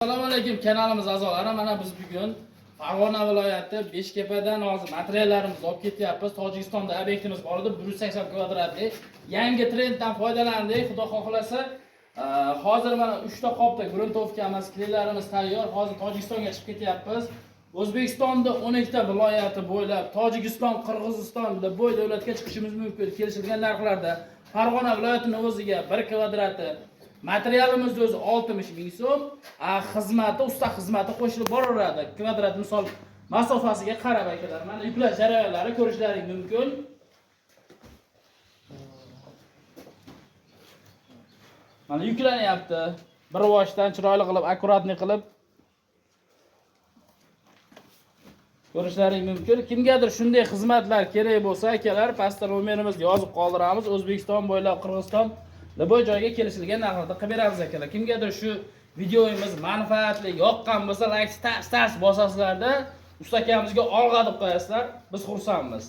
Assalomu alaykum kanalimiz a'zolari. Mana biz bugun Farg'ona viloyati Beshkepadan hozir materiallarimizni olib ketyapmiz. Tojikistonda obyektimiz bor edi, 180 kvadratli. Yangi trenddan foydalandik, Xudo xohlasa. Hozir mana 3 ta qopda gruntovkamiz, kleylarimiz tayyor. Hozir Tojikistonga chiqib ketyapmiz. O'zbekistonda 12 ta viloyati bo'ylab Tojikiston, Qirg'iziston, bo'y davlatga chiqishimiz mumkin kelishilgan narxlarda. Farg'ona viloyatining o'ziga 1 kvadrati materialimiz o'zi 60 ming so'm, a xizmati, usta xizmati qo'shilib boraveradi. Kvadrat misol masofasiga qarab akalar. Mana yuklash jarayonlari ko'rishlaring mumkin. Mana yuklanyapti. Bir voshdan chiroyli qilib, akkuratniy qilib ko'rishlaring mumkin. Kimgadir shunday xizmatlar kerak bo'lsa, akalar, pastda nomerimizni yozib qoldiramiz. O'zbekiston bo'ylab, Qirg'iziston liboy joyga kelishilgan narxlarda qilib beramiz akalar. Kimgadir shu videomiz manfaatli yoqqan bo'lsa, like tars tars bosasizlarda, usta akamizga olg'a deb qo'yasizlar. Biz xursandmiz.